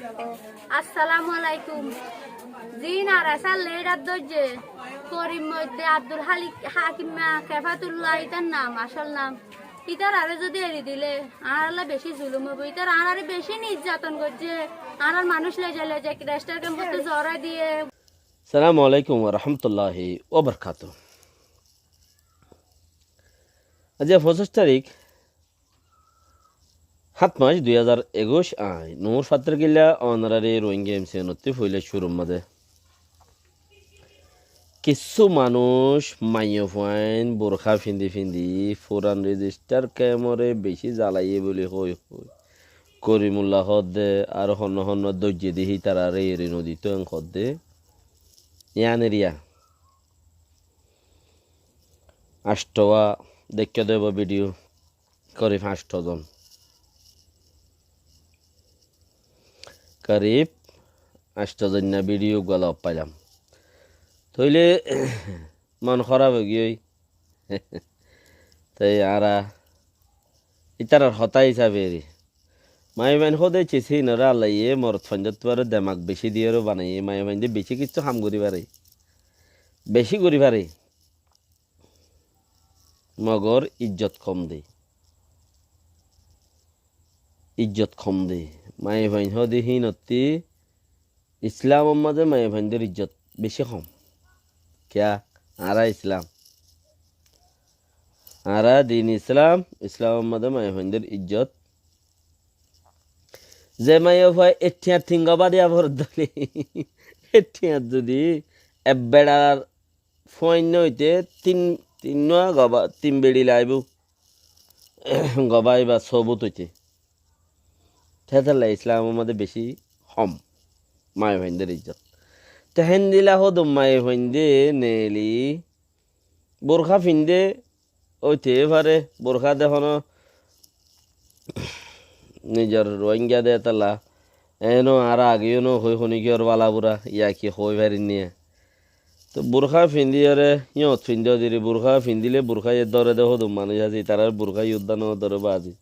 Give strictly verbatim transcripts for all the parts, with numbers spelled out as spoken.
Assalamu alaikum. Ziín añárar leader dóijje, Korim moidde Abdul Halik Hakim, Kefatullah ítar nam, asól nam. Ítararé zodi eri dile, añárálla beci zulum óibo. Ítara añáráre beci nizzaton goijje, añárar manúic loizai loizai restár kemfottu zorai diye. Assalamu alaikum wa rahmatullahi wa barakatuhu. Aijja foñsíc tarík, háñt mac, dui házar ekuic, añí Nur Fattorkilla, onorari Rohingya M C N ottú foila cúrur mazé. Kissú manúic maiyafuain burká findi findi furan rejistar kemoré beci zalaiyé buli hoi hoi. Korimulla hoódde ar honno honno dóijje de hítararé eri nodito en hoódde. Yián eriya. Ancto wa deikká de óibo bidiyo. Korib ancto zon. Korib ancto zonna bidiyo uggwá loi failam. Tóile mon hóraf óigiyoi. Toi añára ítarar hotá hísafe eri. Maiyafuain hoóde cis híinoré Allaye morotfuaindóttu aró demak beci diyóre banaiye. Maiyafuainde beci kissú ham gorí fare. Beci gorí fare. Mogor ijjot hom de. Ijjot hom de. Maiyafuain hoóde híinottí Islamor mazé maiyafuaindór ijjot beci hom. Kiyá? Añára Islam. Añára din Islam, Islamor mazé maiyafuaindór ijjot. Ze maiyafua ek thiañr tin gobá diya foredde óile, ek thiañr zodi ek beçar fuainna óite tin, tinnúa gobá, tin beçi laibo. Gobá iba sobut óite. Hétolla Islamor mazé beci hom maiyafuaindór ijjot. Te héndilla hodún maiyafuainde neeli burká finde óite fare, burká de hono nizor Rohingya de hétolla. Eno añára ageyó no hoi honikiyór bala bura, ya ki hoi farinniya. Toi burká findiyóre, yóñt findó diri burká findile burkáye dóre de hodún manúic asé, ítararé burkáye uddá no dóre bazi.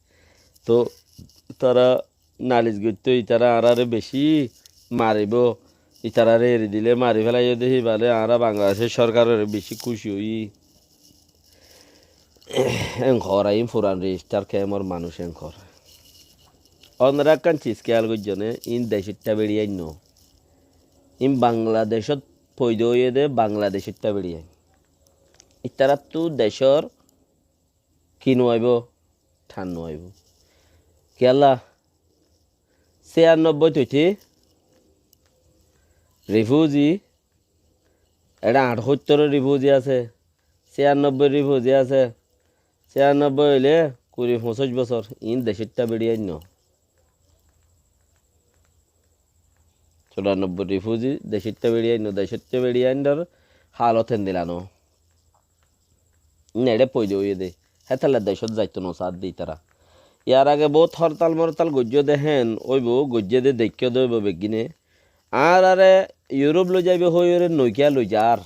Toi tara nalis goittó, ítara añáráre beci maribó, ítararé eri dile mari felaiyó de híbale añára Bangladecór sorkaroré beci kúci óiyi. Enkor aiyí furan rejistar kemor manúic enkor. Onora ekkán cis kiyal goijjó né, iín decóitta beçiyain no. Iín Bangladecót foida óiye de, Bangladecóitta beçiyain. Ítarattu decór ki no aibó? Than no aibó. Kiyólla? Siyanobbóit óite rifuzi, eçé añçóttor rifuzi asé, siyanobbói rifuzi asé, siyanobbói óile kuri foñsíc bosór, iín decóitta beçiyain no. Cúranobbói rifuzi decóitta beçiyain no, decóitta beçiyaindór halot héndilla no. Neçe foida óiye de. Hétolla decót zaito no saádde ítara. Yar age bout hortal mortal goijjó de héen óibo, goijjé de deikkó de óibo beggíne. Añáráre Yurop loizaibou hoiyóre nokiya loizar.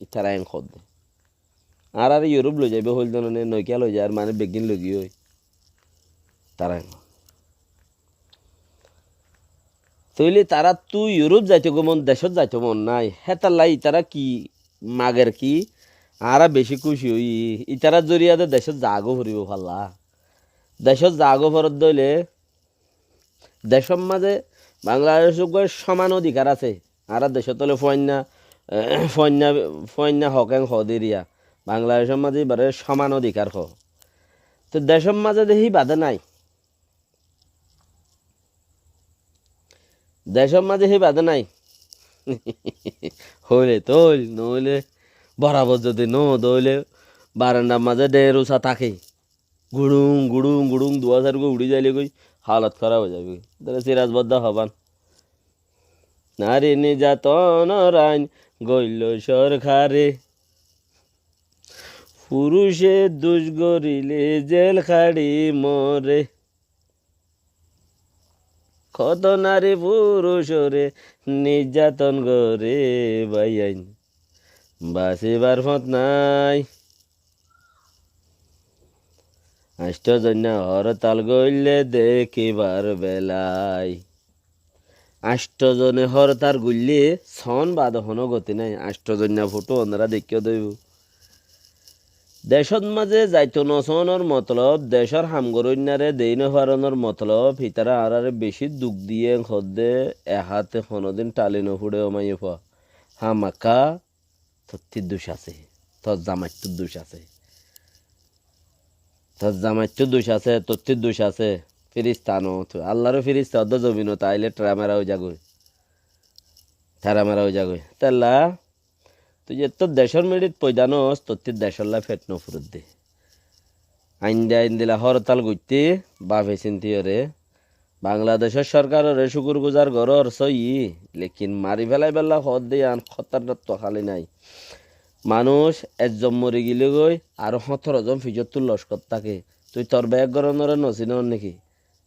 Ítara héen hoódde. Añáráre Yurop loizaibou hoil de none nokiya loizar, mane beggín loigiyói. Ítara héen. Tóile taráttu Yurop zaito goi mon, decót zaito mon nái. Hétolla ítara ki mager ki? Añára beci kúci óiyi. Ítarar zoriya de decót zagói foribóu falla. Decót zagói foredde óile decór mazé Bangladecór goi soman odikar asé. Añára decót óile fuainna, fuainna, fuainna hok en hoó de eriya. Bangladecór mazé ibare soman odikar hoó. Te decór mazé de híba de nái. Decór mazé híba de nái. Hoile toil, noóile borabor zodi no dóile barandar mazé dheer usa táke. Guçuñ, guçuñ, guçuñ duwa sairgua uçí zaile goi halot hóraf ói zaibo goi. Dóro Siraj Bodda hoban. Nari nizatonor ain goilló sorkare. Furuce duc gorile jel haçi more. Hoto nari furucore nizzaton gore báiyain, basibar fot nai. Ancto zoinna hortal goille dekibar belai. Ancto zone hórtal goillé soón baade honó goti nái. Ancto zoinna fotó onorá deikkó dé óibou. Decót mazé zaito nosóonor motolob, decór ham goróinnare deí nofaronor motolob, hítara añáráre bicí duk diyé hoódde, e háte honódin thali nofúçe ó maiyafua. Hámakká tottí duc asé, tor zamaittú duc asé. Tor zamaittú duc asé, tottí duc asé. Firista no, tui Allaró firista ódde zobinot ailé tara mara ói zagói. Tara mara ói zagói. Tella, tui zettót decór meçit foida noós, tottí decólla fet nofuredde. Ainde aindila hórtal goitté, bafe sinti óre. Bangladecór sorkaroré cúkur guzar gorór sóiyi, lekin mari felaibálla hoódde yián hótarnattu háli nái. Manúic ezzon mori gilé goi, aró hóñtoro zon ficottú lockor táke. Tui tor beggúnoré nosinós néki?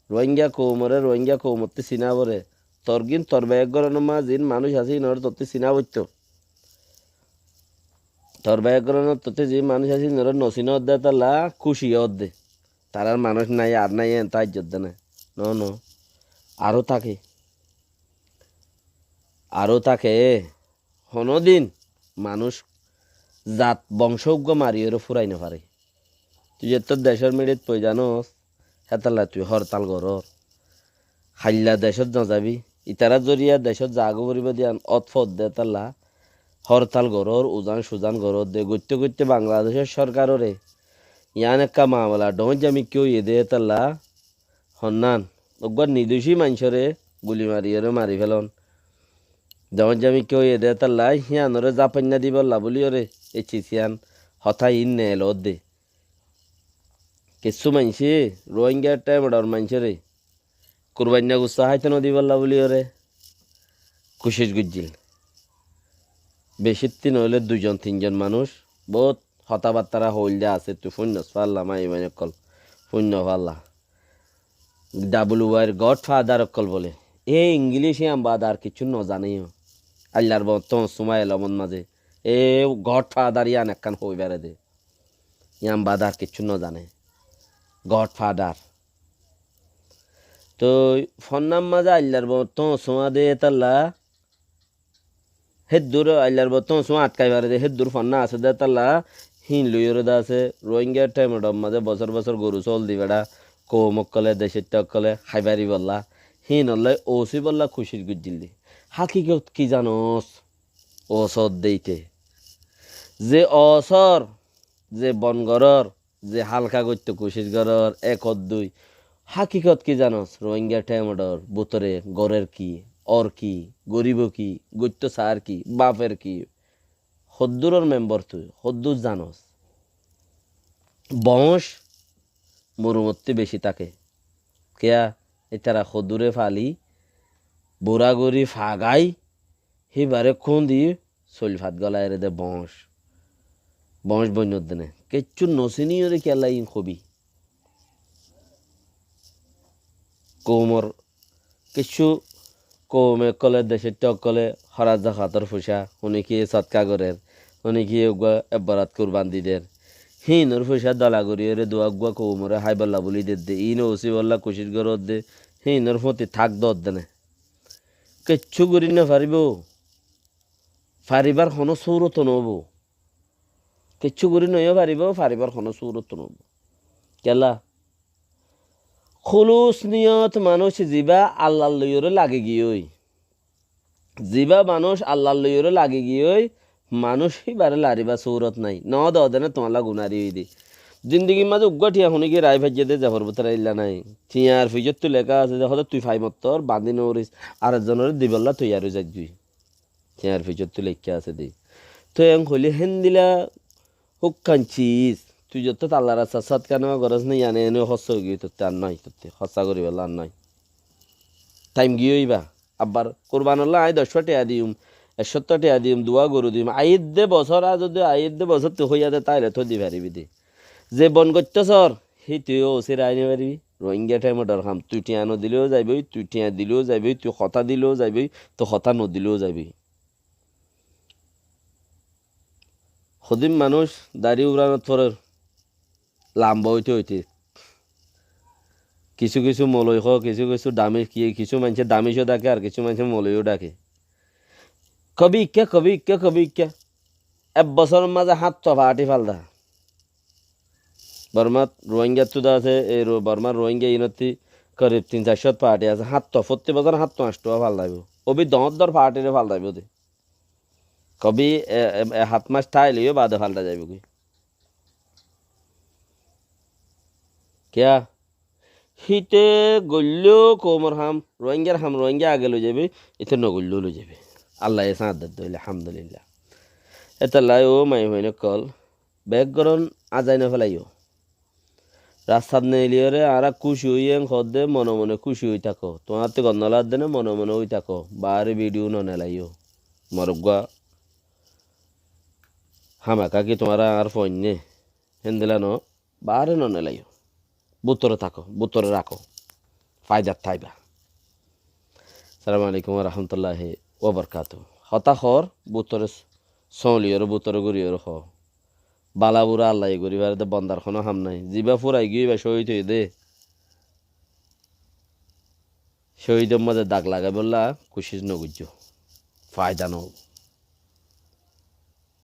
Ruáinga koumoré Ruáinga koumottú siná foré. Torgín tor beggúnor mazé ziín manúic asé, híinoré tottú siná foittóu. Tor beggúnor tottú ziín manúic asé, híinoré nosinós dé tolla kúci ódde. Tarár manúic nái, ar nái, eén táijjodde né. No, no. Aró táke. Aró táke. Honódin manúic zat bongcó uggúa mariyóre fúrai nofaré. Tui zettót decór meçit foida noós, hétalla tui hórtal gorór. Hailla decót nozabi. Itarár zoriya decót zagói foribóu de yián ót foódde hétalla hórtal gorór, uzán-suzán goródde. Goitté goitté Bangladecór sorkaroré yián ekká mamela dhoóñr zamikká óiye dé hétalla honnán, uggúa niducí maincóre guli mariyóre mari félon. Dhoóñr zamikká óiye dé hétalla híanoré záfainna dibólla bóliyoré e cis yián hotá iín neelodde. Kessú maincé Ruáinga thaimodor maincóre kurbainna gussá háito nodibólla bóliyoré kucíc goijjíl. Bicítti noóile duizon tinzon manúic boóut hotábattára hoóilde asé, tui fúinnos fálla, maiyafuain ókkol fúinno fálla. Dabul uair godfadar ókkol bóle. E Ingilíc yián baade ar kiccú nozané yó. Aillar boóñttú oñsúma elomot mazé. E godfadar yián ekkán hoói faré dé. Yián baade ar kiccú nozané. Godfadar. Toi fonnán mazé aillar boóñttú oñsúma dé hétalla héddur aillar boóñttú oñsúma atkai faré dé, héddur fonná asé dé hétalla híin loiyóre dé asé. Ruáinga thaimodor mazé bosór bosór goru sóol di beçá koum ókkolé, decóitta ókkolé hái faribólla, híinolla oosíbolla kucíc goijjíl dé. Hákikot ki zanos? Oosódde íte. Ze oosór, ze bon gorór, ze hálka goittóu kucíc gorór, ek oddui. Hákikot ki zanos? Ruáinga thaimodor bútore gorér ki, ór ki, goríbou ki, goittóu saár ki, bafer ki, hoddúror membor tui, hoddúr zanos? Boóñc murumottú bicí táke. Kiyá? Ítara hoddúre fali, burá gorí fagai, híbaré kúndi soil fat gólai ere dé boóñc. Boóñc boinnoddé né. Kiccú nosiníyoré kiyólla iín hobi? Koumor kiccú koume ókkolé, decóitta ókkolé hórat zakator foicá, hone kiyé sodka gorér, hone kiyé uggúa ebborat kurban di der. Híinor foicá dola goríyoré duwa uggúa koumoré háibolla bóli dedde, iín oosíbolla kucíc goródde, híinor fúti thák doódde né. Kiccú gorí nofaribóu. Faribár honó súrot noóibou. Kiccú gorí noiyó faribóu, faribár honó súrot noóibou. Kiyólla? Kúlus niyot manúic zibá Allar loiyoré lagi giyói. Zibá manúic Allar loiyoré lagi giyói, manúic híbaré laribár súrot nái. Noó doódde né tuáñlla gunári óiye dé. Zindigir mazé uggúa thiañ honíkiyé raái faijjé dé, zefor bútore éilla nái. Thiañr ficottú leká asé dé, hóde tui fai mottor bañdí noóris, ar ekzonoré dibolla toiyar ói zaijjúi. Thiañr ficottú leikká asé dé. Toi eén hoilé héndila húkkan cis, tui zottót Allar rasta sodka no gorós né, yián eéne hóssa óigiyoi tottú ar nái, tottú hóssa goríbolla ar nái. Thaim giyói íba. Abbar kurbanolla aññí doc fua thiañ diyum, ek cót thiañ diyum, duwa goru diyum, aiyédde bosór, ar zodi aiyédde bosór tui hoiyá dé, táile tói di faribí dé. Ze bon goittósor, híin tui óosir aái no faribí. Rohingya thaimodor ham. Tui thiañ nodiléo zaibói, tui thiañ diléo zaibói, tui hotá diléo zaibói, tui hotá nodiléo zaibói. Hodún manúic dari uranot forer, lamba óite óite. Kissú kissú moloi hoó, kissú kissú damic, ki-, kissú maincé damic ó dake, ar kissú maincé moloi ó dake. Kobí ikká, kobí ikká, kobí ikká. Ek bosóror mazé háñtto faáñti falda. Bormát Ruáingattú de asé, ei Ru-, Bormár Ruáinga iínottí korib tin sair cót faáñti asé, háñtto, fottí bosór háñtto añctó faáñti falda aibó. Óbi doóñr doóñr faáñtire falda aibó de. Kobí e, e, e hát mac táile yó baade falda zaibói. Kiyá? Híte goilló koumor ham, Ruáingar ham Ruáinga age loi zaibói, íte nogoilló loi zaibói. Allaye sáñt dedde óile, alhamdulillah. Étalla ó maiyafuain ókkol, beggún añzai nofélaiyó. Rastat neeliyóre añára kúci óiyum hoódde, mone mone kúci ói táko. Tuáñrattú gonnolá edde né, mone mone ói táko. Baáre bidiyú noneelaiyó. Mor uggúa hámaká ki tuáñra añár fuain né? Héndilla noó, baáre noneelaiyó. Bútore táko, bútore rakó. Faidat táiba. Assalamu alaikum wa rahmatullahi wa barakatuhu. Hotá hoór, bútore s-, sóoliyóre, bútore goríyore hoó. Bála bura Allaye gorí fare de, bondar honó ham nái. Zibá fúrai giyé íba cóhid óiye de. Cóhidor mazé dag lagaibólla kucíc nogoijjó. Faida noóibo.